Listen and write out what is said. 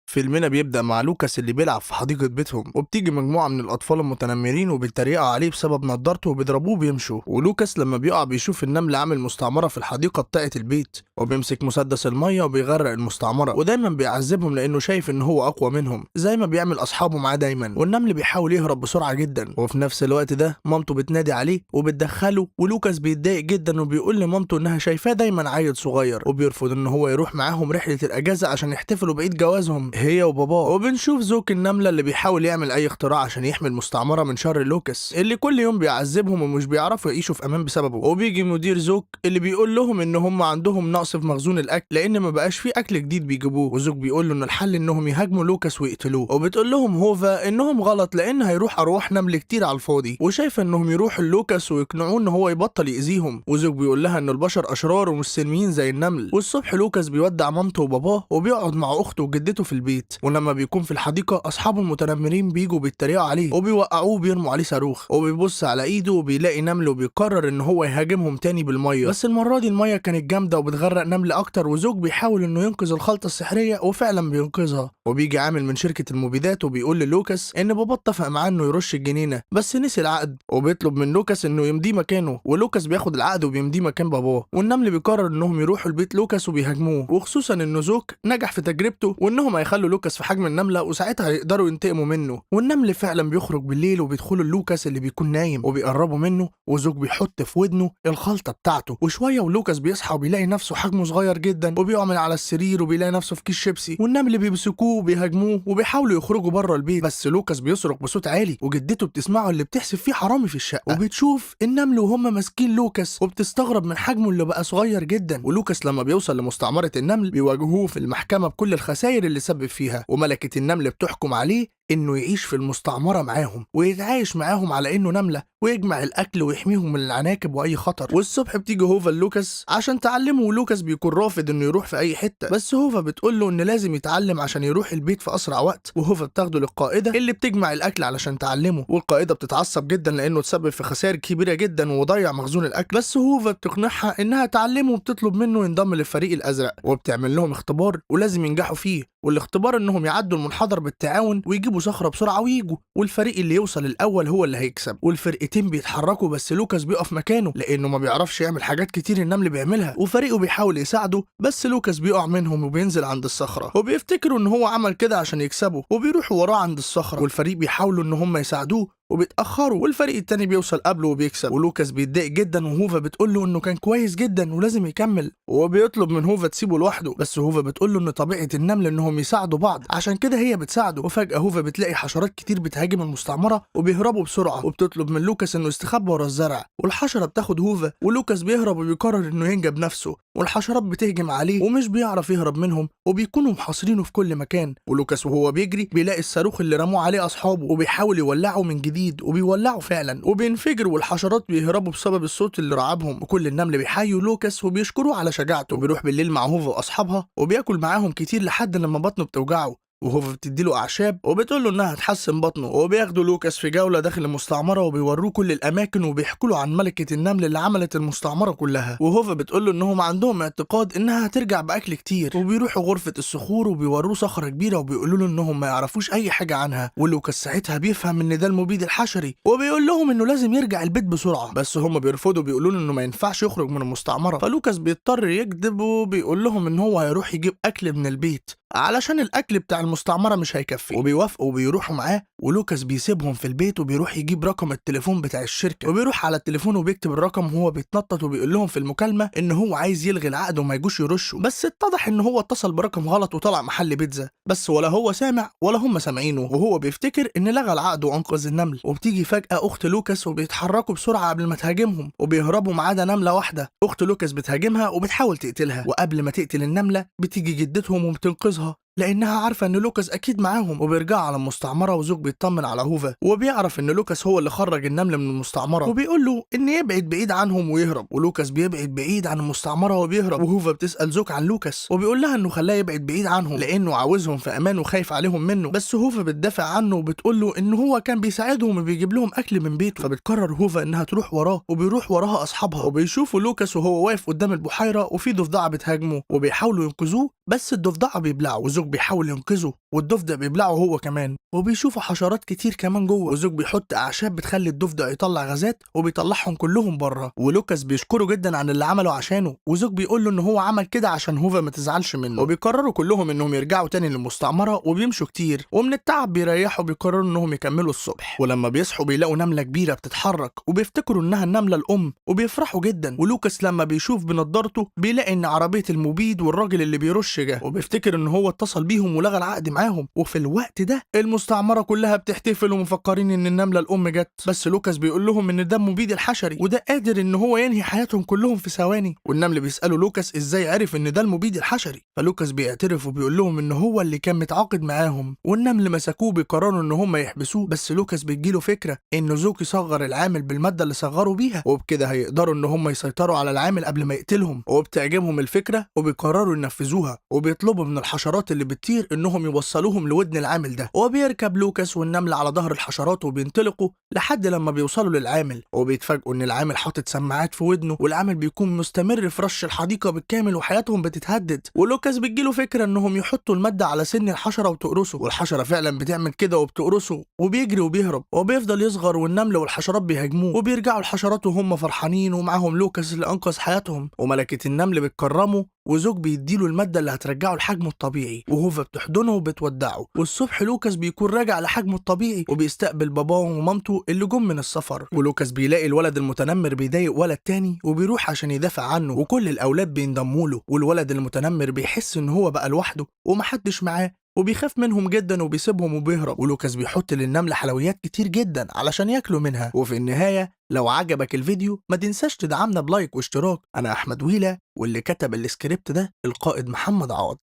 فيلمنا بيبدأ مع لوكاس اللي بيلعب في حديقة بيتهم، وبتيجي مجموعة من الأطفال المتنمرين وبيتريقوا عليه بسبب نضارته وبيضربوه وبيمشوا. ولوكاس لما بيقع بيشوف النمل عامل مستعمرة في الحديقة بتاعة البيت، وبيمسك مسدس المية وبيغرق المستعمرة، ودايما بيعذبهم لأنه شايف إن هو أقوى منهم زي ما بيعمل أصحابه معاه دايما. والنمل بيحاول يهرب بسرعة جدا، وفي نفس الوقت ده مامته بتنادي عليه وبتدخله، ولوكاس بيتضايق جدا وبيقول لمامته إنها شايفاه دايما عيل صغير، وبيرفض إن هو يروح معاهم رحلة الأجازة عشان يحتفلوا بعيد جوازهم هي وباباه. وبنشوف زوك النملة اللي بيحاول يعمل أي اختراع عشان يحمي المستعمرة من شر لوكاس اللي كل يوم بيعذبهم ومش بيعرفوا يعيشوا في أمان بسببه. وبيجي مدير زوك اللي بيقول لهم إن هم عندهم نقص في مخزون الأكل لأن ما بقاش فيه أكل جديد بيجيبوه، وزوك بيقول له إن الحل إنهم يهاجموا لوكاس ويقتلوه. وبتقول لهم هوفا إنهم غلط لأن هيروح أرواح نمل كتير على الفاضي، وشايفة إنهم يروحوا لوكاس ويقنعوه إن هو يبطل يأذيهم. وزوك بيقول لها إن البشر أشرار ومش سلميين زي النمل. والصبح لوكاس بيودع مامته وباباه وبيقعد مع أخته وجدته في البيت، ولما بيكون في الحديقة أصحابه المتنمرين بيجوا بيتريقوا عليه وبيوقعوه وبيرموا عليه صاروخ، وبيبص على إيده وبيلاقي نمل وبيقرر إن هو يهاجمهم تاني بالمية، بس المرة دي المية كانت جامدة وبتغرق نمل أكتر. وزوج بيحاول إنه ينقذ الخلطة السحرية وفعلا بينقذها. وبيجي عامل من شركة المبيدات وبيقول للوكاس إن بابا اتفق معاه إنه يرش الجنينة بس نسي العقد، وبيطلب من لوكاس إنه يمضيه مكانه، ولوكاس بياخد العقد وبيمضيه مكان باباه. والنمل بيقرر إنهم يروحوا لبيت لوكاس وبيهاجموه، وخصوصا إنه زوك نجح في تجربته وإنهم هيخلوا لوكاس في حجم النملة وساعتها هيقدروا ينتقموا منه. والنمل فعلا بيخرج بالليل وبيدخلوا لوكاس اللي بيكون نايم وبيقربوا منه، وزوك بيحط في ودنه الخلطة بتاعته. وشوية ولوكاس بيصحى وبيلاقي نفسه حجمه صغير جدا، وبيقع من على السرير وبيلاقي نفسه في كيس شيبسي. والنمل بيمسكوه وبيهاجموه وبيحاولوا يخرجوا بره البيت، بس لوكاس بيصرخ بصوت عالي وجدته بتسمعه اللي بتحسب فيه حرامي في الشقة، وبتشوف النمل وهم ماسكين لوكاس وبتستغرب من حجمه اللي بقى صغير جدا. ولوكاس لما بيوصل لمستعمرة النمل بيواجهوه في المحكمة بكل الخسائر اللي سبب فيها، وملكة النمل بتحكم عليه انه يعيش في المستعمرة معاهم ويتعايش معاهم على انه نملة ويجمع الاكل ويحميهم من العناكب واي خطر. والصبح بتيجي هوفا لوكاس عشان تعلمه، ولوكاس بيكون رافض انه يروح في اي حتة، بس هوفا بتقول له ان لازم يتعلم عشان يروح البيت في اسرع وقت. وهوفا بتاخده للقائدة اللي بتجمع الاكل علشان تعلمه، والقائدة بتتعصب جدا لانه تسبب في خسائر كبيرة جدا وضيع مخزون الاكل، بس هوفا بتقنعها انها تعلمه وبتطلب منه ينضم للفريق الازرق، وبتعمل لهم اختبار ولازم ينجحوا فيه. والاختبار انهم يعدوا المنحدر بالتعاون ويجيبوا صخرة بسرعة ويجوا، والفريق اللي يوصل الاول هو اللي هيكسب. والفرقتين بيتحركوا بس لوكاس بيقف مكانه لانه ما بيعرفش يعمل حاجات كتير النمل بيعملها، وفريقه بيحاول يساعده بس لوكاس بيقع منهم وبينزل عند الصخرة، وبيفتكروا ان هو عمل كده عشان يكسبه وبيروحوا وراه عند الصخرة، والفريق بيحاولوا ان هم يساعدوه وبيتأخروا، والفريق التاني بيوصل قبله وبيكسب. ولوكاس بيتضايق جدا وهوفا بتقول له انه كان كويس جدا ولازم يكمل، وبيطلب من هوفا تسيبه لوحده، بس هوفا بتقول له ان طبيعة النمل انهم يساعدوا بعض عشان كده هي بتساعده. وفجأة هوفا بتلاقي حشرات كتير بتهاجم المستعمرة وبيهربوا بسرعة، وبتطلب من لوكاس انه يستخبى ورا الزرع، والحشرة بتاخد هوفا ولوكاس بيهرب وبيقرر انه ينجب نفسه، والحشرات بتهجم عليه ومش بيعرف يهرب منهم وبيكونوا محاصرينه في كل مكان. ولوكاس وهو بيجري بيلاقي الصاروخ اللي رموه عليه اصحابه وبيحاول يولعه من جديد، وبيولعوا فعلا وبينفجر، والحشرات بيهربوا بسبب الصوت اللي رعبهم. وكل النمل بيحيوا لوكاس وبيشكروه على شجاعته. وبيروح بالليل مع هوفا واصحابها وبياكل معاهم كتير لحد لما بطنه بتوجعه، وهوفا بتديله اعشاب وبتقول له انها هتحسن بطنه. وبياخدوا لوكاس في جولة داخل المستعمره وبيوروه كل الاماكن وبيحكوا له عن ملكه النمل اللي عملت المستعمره كلها. وهوفا بتقول له انهم عندهم اعتقاد انها هترجع باكل كتير. وبيروحوا غرفة الصخور وبيوروه صخرة كبيرة وبيقولوا له انهم ما يعرفوش اي حاجة عنها. ولوكاس ساعتها بيفهم ان ده المبيد الحشري وبيقول لهم انه لازم يرجع البيت بسرعة، بس هم بيرفضوا بيقولوا له انه ما ينفعش يخرج من المستعمره. فلوكاس بيضطر يكذب وبيقول لهم ان هو هيروح يجيب اكل من البيت علشان الاكل بتاع المستعمره مش هيكفي، وبيوافقوا وبيروحوا معاه. ولوكاس بيسيبهم في البيت وبيروح يجيب رقم التليفون بتاع الشركة، وبيروح على التليفون وبيكتب الرقم وهو بيتنطط وبيقول لهم في المكالمة ان هو عايز يلغي العقد وما يجوش يرشوا، بس اتضح ان هو اتصل برقم غلط وطلع محل بيتزا، بس ولا هو سامع ولا هم سامعينه، وهو بيفتكر ان لغى العقد وانقذ النمل. وبتيجي فجاة اخت لوكاس وبيتحركوا بسرعة قبل ما تهاجمهم وبيهربوا ما عدا نملة واحدة. اخت لوكاس بتهاجمها وبتحاول تقتلها، وقبل ما تقتل النملة بتيجي جدتهم وبتنقذها لانها عارفه ان لوكاس اكيد معاهم. وبيرجعوا على المستعمره وزوج بيطمن على هوفا وبيعرف ان لوكاس هو اللي خرج النمل من المستعمره، وبيقول له ان يبعد بعيد عنهم ويهرب. ولوكاس بيبعد بعيد عن المستعمره وبيهرب. وهوفا بتسال زوج عن لوكاس وبيقول لها انه خلاه يبعد بعيد عنهم لانه عاوزهم في امان وخايف عليهم منه، بس هوفا بتدافع عنه وبتقول له ان هو كان بيساعدهم وبيجيب لهم اكل من بيته. فبتقرر هوفا انها تروح وراه، وبيروح وراها اصحابها وبيشوفوا لوكاس وهو واقف قدام البحيرة وفي ضفدعه بتهاجمه وبيحاولوا ينقذوه، بس الضفدعة بيبلعه، وزوج بيحاول ينقذه والضفدع بيبلعه هو كمان، وبيشوفوا حشرات كتير كمان جوه، وزوج بيحط اعشاب بتخلي الضفدع يطلع غازات وبيطلعهم كلهم بره. ولوكاس بيشكره جدا عن اللي عمله عشانه، وزوج بيقول له ان هو عمل كده عشان هوفا ما تزعلش منه. وبيقرروا كلهم انهم يرجعوا تاني للمستعمره، وبيمشوا كتير، ومن التعب بيريحوا، بيقرروا انهم يكملوا الصبح. ولما بيصحوا بيلاقوا نملة كبيرة بتتحرك، وبيفتكروا انها النملة الام وبيفرحوا جدا. ولوكاس لما بيشوف بنضارته بيلاقي ان عربية المبيد والراجل اللي بيرش جه، وبيفتكر ان هو اتصل بيهم ولغى العقد معاهم. وفي الوقت ده المستعمره كلها بتحتفل ومفكرين ان النملة الام جت، بس لوكاس بيقول لهم ان ده مبيد الحشري وده قادر ان هو ينهي حياتهم كلهم في ثواني. والنمل بيسالوا لوكاس ازاي عرف ان ده المبيد الحشري، فلوكاس بيعترف وبيقول لهم ان هو اللي كان متعاقد معاهم. والنمل مسكوه بيقرروا ان هم يحبسوه، بس لوكاس بتجيله فكرة ان زوك يصغر العامل بالماده اللي صغروا بيها، وبكده هيقدروا ان هم يسيطروا على العامل قبل ما يقتلهم. وبتعجبهم الفكرة وبيقرروا ينفذوها، وبيطلبوا من الحشرات اللي بتطير انهم يوصلوهم لودن العامل ده. وبيركب لوكاس والنمل على ظهر الحشرات وبينطلقوا لحد لما بيوصلوا للعامل، وبيتفاجئوا ان العامل حاطط سماعات في ودنه، والعامل بيكون مستمر في رش الحديقة بالكامل وحياتهم بتتهدد. ولوكاس بتجيله فكرة انهم يحطوا المادة على سن الحشرة وتقرصه، والحشره فعلا بتعمل كده وبتقرصه، وبيجري وبيهرب وبيفضل يصغر، والنمل والحشرات بيهاجموه، وبيرجعوا الحشرات وهم فرحانين ومعاهم لوكاس اللي انقذ حياتهم. وملكه النمل بتكرمه، وزوج بيديله المادة اللي هترجعه لحجمه الطبيعي، وهوفا بتحضنه وبتودعه. والصبح لوكاس بيكون راجع لحجمه الطبيعي، وبيستقبل باباه ومامته اللي جم من السفر. ولوكاس بيلاقي الولد المتنمر بيضايق ولد تاني، وبيروح عشان يدافع عنه، وكل الاولاد بينضموا له. والولد المتنمر بيحس ان هو بقى لوحده ومحدش معاه، وبيخاف منهم جدا وبيسيبهم وبيهرب. ولوكاس بيحط للنملة حلويات كتير جدا علشان ياكلوا منها. وفي النهاية لو عجبك الفيديو ما تنساش تدعمنا ب like واشتراك. أنا أحمد ويلا، واللي كتب السكريبت ده القائد محمد عوض.